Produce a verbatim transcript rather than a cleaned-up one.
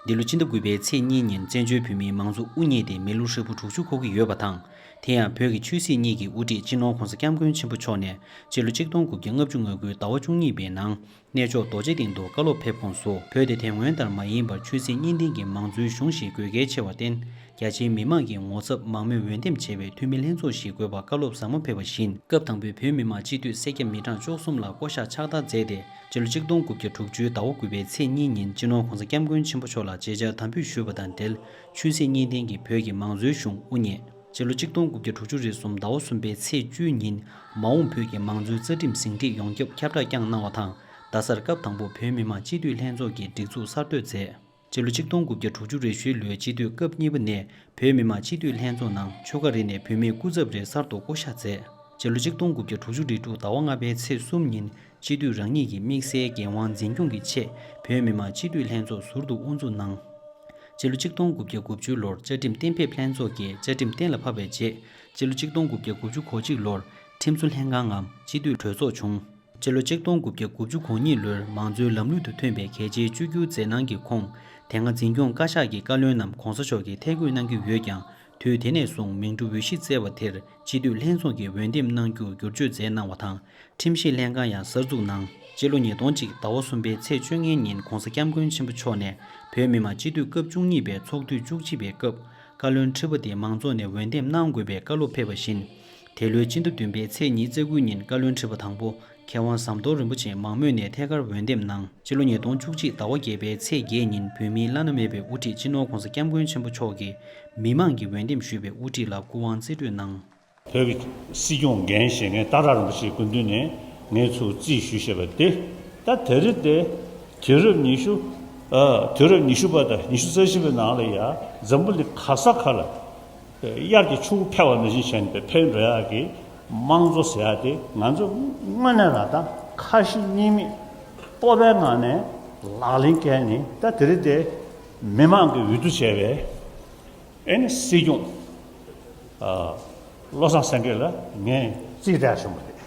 འདི་ལོ་སྤྱི་ཟླ་དགུ་པའི་ཚེས་གཉིས་ཉིན་བཙན་བྱོལ་བོད་མིའི་མང་གཙོ་དབུ་བརྙེས་ཏེ་མི་ལོ་ཧྲིལ་པོ་དྲུག་ཅུ་འཁོར་གྱི་ཡོད་པ་དང་། དེ་ཡང་བོད་ཀྱི་ཆོས་སྲིད་གཉིས་ཀྱི་དབུ་ཁྲིད་སྤྱི་ནོར་༧གོང་ས་༧སྐྱབས་མགོན་ཆེན་པོ་མཆོག་ནས་སྤྱི་ལོ་ཆིག་སྟོང་དགུ་བརྒྱ་ལྔ་བཅུ་ང་དགུའི་ཟླ་བ་བཅུ་གཉིས་པའི་ནང་། གནས་མཆོག་རྡོ་རྗེ་གདན་དུ་བཀའ་སློབ་ཕེབས་ཁོངས་སུ། བོད་དེ་དེ་སྔོན་ལྟར་མ་ཡིན་པར་ཆོས་སྲིད་གཉིས་ལྡན་གྱི་མང་གཙོའི་གཞུང་ཞིག་དགོས་གལ་ཆེ་བར་བརྟེན། རྒྱ་ཆེའི་མི་མང་གི་ངོ་ཚབ་མང་མོས་འོས་འདེམས་བྱས་པའི་འཐུས་མི་ལྷན་ཚོགས་ཤིག་དགོས་པ་བཀའ་སློབ་ཟབ་མོ་ཕེབས་པ་བཞིན། སྐབས་དང་པོའི་བོད་མི་མང་སྤྱི་འཐུས་སེར་སྐྱ་མི་གྲངས་བཅུ་གསུམ་ལ་བསྐོ་གཞག་ཕྱག་བསྟར་མཛད་དེ། སྤྱི་ལོ་ཆིག་སྟོང་དགུ་བརྒྱ་དྲུག་ཅུའི་ཟླ་བ་དགུ་པའི་ཚེས་གཉིས་ཉིན་སྤྱི་ནོར་༧གོང་ས་༧སྐྱབས་མགོན་ཆེན་པོ་མཆོག་ལ་མཇལ་བཅར་དམ་འབུལ་ཞུས་པ་དང་འབྲེལ། ཆོས་སྲིད་གཉིས་ལྡན་གྱི་བོད་ཀྱི་མང་གཙོའི་གཞུང་དབུ་བརྙེས། སྤྱི་ལོ་ཆིག་སྟོང་དགུ་བརྒྱ་དྲུག་ཅུ་རེ་གསུམ་ཟླ་བ་གསུམ་པའི་ཚེས་བཅུའི་ཉིན། མ་འོངས་བོད་ཀྱི་མང་གཙོའི་རྩ་ཁྲིམས་ཟིན་བྲིས་ཡོངས་ཁྱབ་ཁྱབ་བསྒྲགས་བསྐྱངས་གནང་བ་དང་། རྡ་སར་སྐབས་དང་པོ་བོད་མི་མང་སྤྱི་འཐུས་ལྷན་ཚོགས་ཀྱི་སྒྲིག་འཛུགས་གསར་གཏོད་མཛད། སྤྱི་ལོ་ཆིག་སྟོང་དགུ་བརྒྱ་དྲུག་ཅུ་རེ་བཞིའི་ལོའི་སྤྱི་འཐུས་སྐབས་གཉིས་པ་ནས་བོད་མི་མང་སྤྱི་འཐུས་ལྷན་ཚོགས་ནང་ཆོལ་ཁ་རེ་ནས་བོད་མིའི་སྐུ་ཚབ་རེ་གསར་དུ་བསྐོ་གཞག་མཛད། སྤྱི་ལོ་ཆིག་སྟོང་དགུ་བརྒྱ་དྲུག་ཅུ་རེ་དྲུག་ཟླ་བ་ལྔ་པའི་ཚེས་གསུམ་ཉིན་སྤྱི་འཐུས་རང་ཉིད་ཀྱི་དམིགས་བསལ་འགན་དབང་འཛིན་སྐྱོང་གི་ཆེད་བོད་མི་མང་སྤྱི་འཐུས་ལྷན་ཚོགས་ཟུར་དུ་དབུ་འཛུགས་གནང་། སྤྱི་ལོ་ཆིག་སྟོང་དགུ་བརྒྱ་དགུ་བཅུ་ལོར་བཅའ་ཁྲིམས་གཏན་འབེབས་ལྷན་ཚོགས་ཀྱིས་བཅའ་ཁྲིམས་གཏན་ལ་ཕབ་པའི་རྗེས། སྤྱི་ལོ་ཆིག་སྟོང་དགུ་བརྒྱ་དགུ་བཅུ་གོ་གཅིག་ལོར་ཁྲིམས་བཟོ་ལྷན་ཁང་ངམ་སྤྱི་འཐུས་གྲོས་ཚོགས་བྱུང་། སྤྱི་ལོ་ཆིག་སྟོང་དགུ་བརྒྱ་དགུ་བཅུ་གོ་གཉིས་ལོར་མང་གཙོའི་ལམ་ལུགས་དང་མཐུན་པའི་གལ་ཆེའི་བཅོས་བསྒྱུར་མཛད་གནང་གི་ཁོངས། དེ་སྔ་འཛིན་སྐྱོང་བཀའ་ཤག་གི་བཀའ་བློན་རྣམས་༧གོང་ས་མཆོག་གིས་ཐད་བསྐོས་གནང་གི་ཡོད་ཀྱང་། དུས་དེ་ནས་བཟུང་མིང་འབྲུ་འོས་གཞི་བསྩལ་བ་དེར་སྤྱི་འཐུས་ལྷན་ཚོགས་ཀྱིས་འོས་འདེམས་གནང་རྒྱུར་བསྒྱུར་བཅོས་མཛད་གནང་བ་དང་། ཁྲིམས་ཞིབ་ལྷན་ཁང་ཡང་གསར་འཛུགས་གནང་། སྤྱི་ལོ་ཉིས་སྟོང་གཅིག་ཟླ་བ་གསུམ་པའི་ཚེས་བཅོ་ལྔའི་ཉིན་༧གོང་ས་༧སྐྱབས་མགོན་ཆེན་པོ་མཆོག་ནས་བོད་མི་མང་སྤྱི་འཐུས་སྐབས་བཅུ་གཉིས་པའི་ཚོགས་དུས་བཅུ་གཅིག་པའི་སྐབས། བཀའ་བློན་ཁྲི་པ་དེ་མང་ཚོགས་ནས་འོས་འདེམས་གནང་དགོས་པའི་བཀའ་སློབ་ཕེབས་པ་བཞིན། དེ་ལོའི་སྤྱི་ཟླ་བདུན་པའི་ཚེས་ཉི་ཤུ་རྩ་དགུ་ཉིན་བཀའ་བློན་ཁྲི་པ་དང་པོ་མཁས་དབང་ཟམ་གདོང་རིན་པོ་ཆེ་མང་མོས་ནས་ཐད་ཀར་འོས་འདེམས་གནང་། སྤྱི་ལོ་ཉིས་སྟོང་བཅུ་གཅིག་ཟླ་བ་བརྒྱད་པའི་ཚེས་བརྒྱད་ཉིན་བོད་མིའི་བླ་ན་མེད་པའི་དབུ་ཁྲིད་སྤྱི་ནོར་༧གོང་ས་༧སྐྱབས་མགོན་ཆེན་པོ་མཆོག་གིས་མི་མང་གིས་འོས་འདེམས་ཞུས་པའི་དབུ་ཁྲིད་ལ་སྐུ་དབང་རྩིས་སྤྲོད་གནང་། བོད་ཀྱི་སྲིད་སྐྱོང་འགན་བཞེས་མཁན་སྟག་བྲག་རིན་པོ་ཆེའི་སྐུ་མདུན་ནས་ངས་ཚུར་རྩིས་ཞུས་བཞག་པ་དེ། ད་དེ་རིང་དེ་དུས་རབས་ཉི་ཤུ། ཨ། དུས་རབས་ཉི་ཤུ་པ་དང་ཉི་ཤུ་རྩ་བཞི་པའི་ནང་ལ་ཡ་འཛམ་བུ་གླིང་ག་ས་ག་ལ་དབྱར་གྱི་ཆུ་བོ་འཕེལ་བ་ནང་བཞིན་བྱས་ནས་འཕེལ་འགྲོ་ཡག་གི་དམངས་གཙོ་ཟེར་ཡག་དེ་ང་ཚོ་དངོས་གནས་ལ་ད་ཁ་ཞེ་གཉིས་མེད་སྤོབས་པའི་ངང་ནས་ལག་ལེན་བཀལ་ནས། ད་དེ་རིང་དེ་མི་མང་གིས་འོས་བསྡུ་བྱས་པའི་ཨེ་ནི་སྲིད་སྐྱོང་། ཨ། བློ་བཟང་སེང་གེ་ལ་ངས་རྩིས་སྤྲད་བྱུང་བ་རེད།